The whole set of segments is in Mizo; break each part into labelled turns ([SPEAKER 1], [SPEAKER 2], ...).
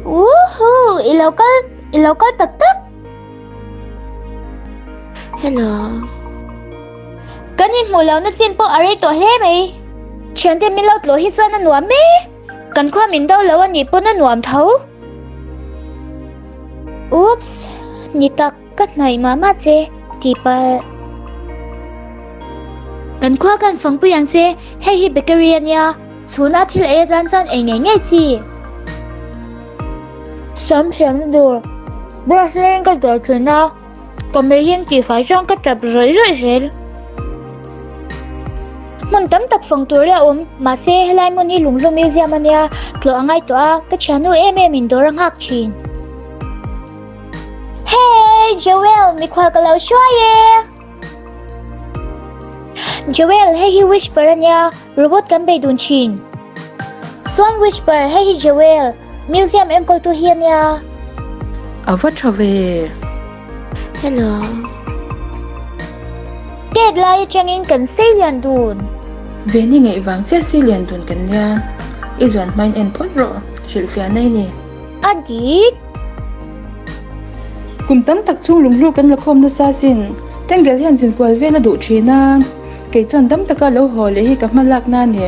[SPEAKER 1] Woohoo! I lo kal, i lo kal tak tak!
[SPEAKER 2] Hello.
[SPEAKER 1] Kan inhmuh lohna chin pawh a rei tawh hle mai. Thiante min lo tlawh hi chuan a nuam e. Kan khua min do lo a nih pawn a nuam tho. Oops! Ni tak, ka hnaih mah mah che, tih palh. Kan khua kan fangpui ang che, hei hi bakery a nia, chhuna thil ei atan chuan ei ngei ngei chi. Sam thiamna dur, brush lengin ka dawr thin a, ka meiin tihfai chuan ka tap rawih rawih zel. Hmun tam tak fang tur a awm, mahse helai hmun hi Lunghlu Museum a nia, tlawh a ngai tawh a, ka thiannu em em in dawr a nghak thin. Hey Joel, mikhual ka lo hruai e! Joel, hei hi Whisper a nia, robot kan bei dun thin. Chuan Whisper, hei hi Joel, museum enkawltu hi a nia.
[SPEAKER 3] A va tha ve.
[SPEAKER 2] Hello.
[SPEAKER 1] Tet lai atangin kan sei lian dun.
[SPEAKER 3] Veni ngaih vang chiah sei lian dun kan nia. I zuan hmain en phawt rawh, hrilhfiah na i ni.
[SPEAKER 1] A dik.
[SPEAKER 3] Kum tam tak chhung lunghlu kan la khawm nasa asin. Tengel hian zinkual vel a duh thin a, kei chuan dam taka lo haw leh hi ka hma lakna a ni.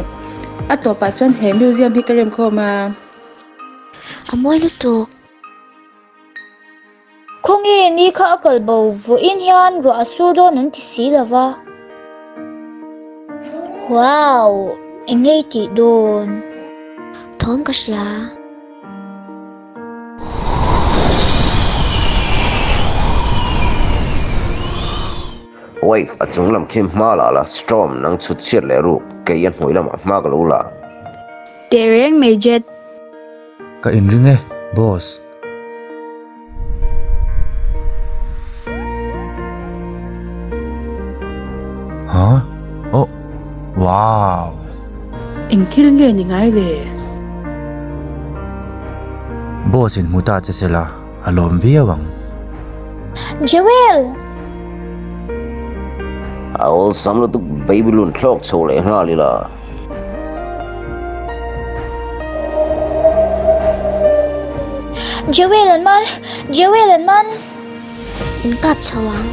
[SPEAKER 3] A tawpah chuan he museum hi ka rem khawm a.
[SPEAKER 2] A mawi lutuk.
[SPEAKER 1] Khawnge ni kha a kal bo vawiin hian ruah a sur dawn an ti si lo va. Wow! Eng ngei tih dawn?
[SPEAKER 2] Thawm ka hria.
[SPEAKER 4] Wave a chung lam khi hma la la, Storm nang chhut chhiat leh ruk, kei a hnuai lamah hma ka lo la.
[SPEAKER 5] Teh reng mai Jet.
[SPEAKER 6] Ka inring e, boss. Huh? Oh, wow!
[SPEAKER 3] Eng thil nge ni ngai le?
[SPEAKER 6] Boss in hmu ta che sela, a lawm viau ang.
[SPEAKER 1] Jewel!
[SPEAKER 4] A awlsam lutuk baby lun thlawk chho leh nghal ila.
[SPEAKER 1] Jewel an man! Jewel an man!
[SPEAKER 2] In kap chho ang.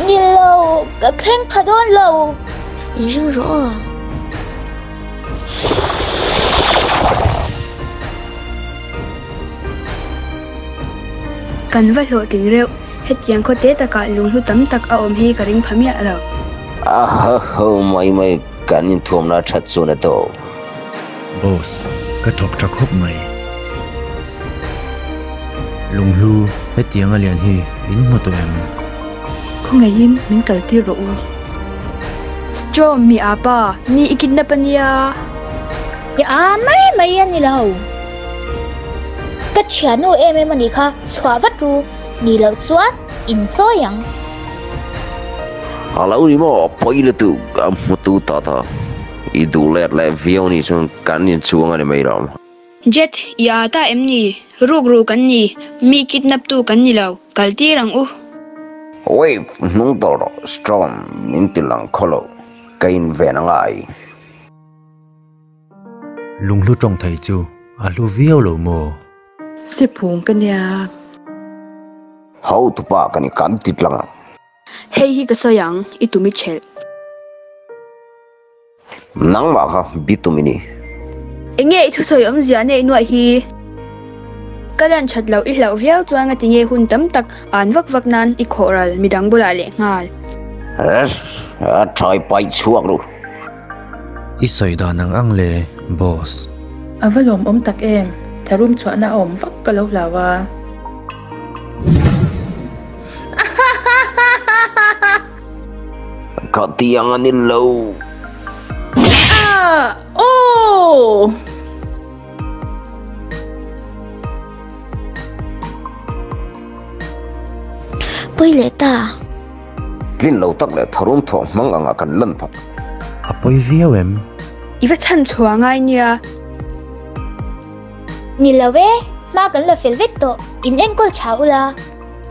[SPEAKER 1] Ni lo, ka thleng pha dawn lo.
[SPEAKER 2] In ring rawh aw.
[SPEAKER 5] Kan va hlawhtling reuh. Hetiang khawte takah lunghlu tam tak a awm hi ka ring pha miah lo.
[SPEAKER 4] A ho ho mai mai kan inthuamna that chuan a tawp.
[SPEAKER 6] Boss, ka thawk tha khawp mai. Lunghlu, hetiang a lian hi in hmu tawh em?
[SPEAKER 3] Khawngaihin min kal tir rawh u.
[SPEAKER 5] Storm, mi a pa, mi i kidnap a nia.
[SPEAKER 1] I a mai mai a ni lo. Ka thiannu em em a nih kha, chhuah vat ru. Ni loh chuan in chawi ang.
[SPEAKER 4] A lo ni maw, pawi lutuk a hmutu ta ta. I duh let leh viau nih chuan kan inchuang a ni mai lo.
[SPEAKER 5] Jet, i aa ta em ni? Ruk ru kan ni, mi kidnap tu kan ni lo, kal tir ang u.
[SPEAKER 4] Wave, hnung tawh rawh, Storm, min ti lang khaw lo, ka inven a ngai.
[SPEAKER 6] Lunghlu tawng thei chu a hlu viau lo maw?
[SPEAKER 3] Siphung ka nia.
[SPEAKER 4] Hotupa ka ni kan ti tlang ang.
[SPEAKER 5] Hei hi ka sawi ang, i tum i chelh.
[SPEAKER 4] Nangmah kha bi tum i ni.
[SPEAKER 5] Enge i thusawi awmzia neih nuaih hi? Ka lan that loh i hlauh viau chuan nga tinge hun tam tak an vak vak nan i khawh ral midang bulah leh nghal.
[SPEAKER 4] A thawi paih chhuak ru.
[SPEAKER 6] I sawi dan ang ang le, boss.
[SPEAKER 3] A va lawmawm tak em, tharum chhuahna a awm vak ka lo hlau a.
[SPEAKER 4] Ka ti ang a ni lo.
[SPEAKER 3] Ah! Aww!
[SPEAKER 2] Pawi leh ta.
[SPEAKER 4] Tlin lo tak leh tharum thawh hmang anga kan lan phah.
[SPEAKER 6] A pawi viau em?
[SPEAKER 5] I va chhan chhuah ngai nia.
[SPEAKER 1] Ni lo e, hma kan la fel vek tawh, in enkawl tha ula.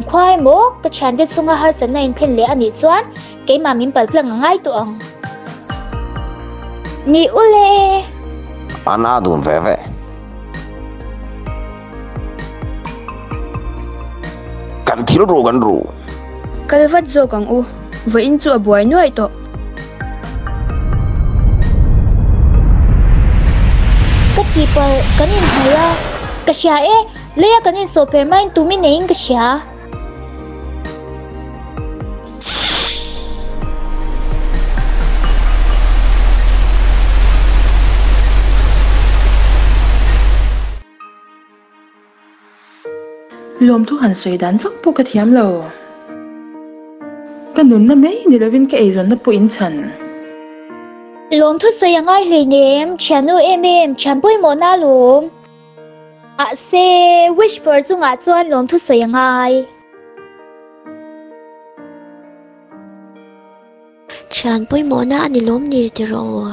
[SPEAKER 1] Khuai maw, ka thiante chunga harsatna in thlen leh a nih chuan keimah min paltlang a ngai tawh ang. Ni ule.
[SPEAKER 4] An a dun ve ve. Kan thil ru kan ru.
[SPEAKER 5] Kal vat zawk ang u. Vawiin chu a buai nuaih tawh.
[SPEAKER 1] Ka tihpalh kan inhnaih a, ka hria e, leia kan insawhper maiin tumi neiin ka hria.
[SPEAKER 3] Lawmthu han sawi dan vak pawh ka thiam lo. Ka nunna mai ni lovin ka eizawnna pawh in chhan.
[SPEAKER 1] Lawmthu sawi a ngai hleinem, thiannu em em, thian pawimawhna alawm. Mahse, Whisper chungah chuan lawmthu sawi a ngai.
[SPEAKER 2] Thian pawimawhna a ni lawm ni ti rawh u.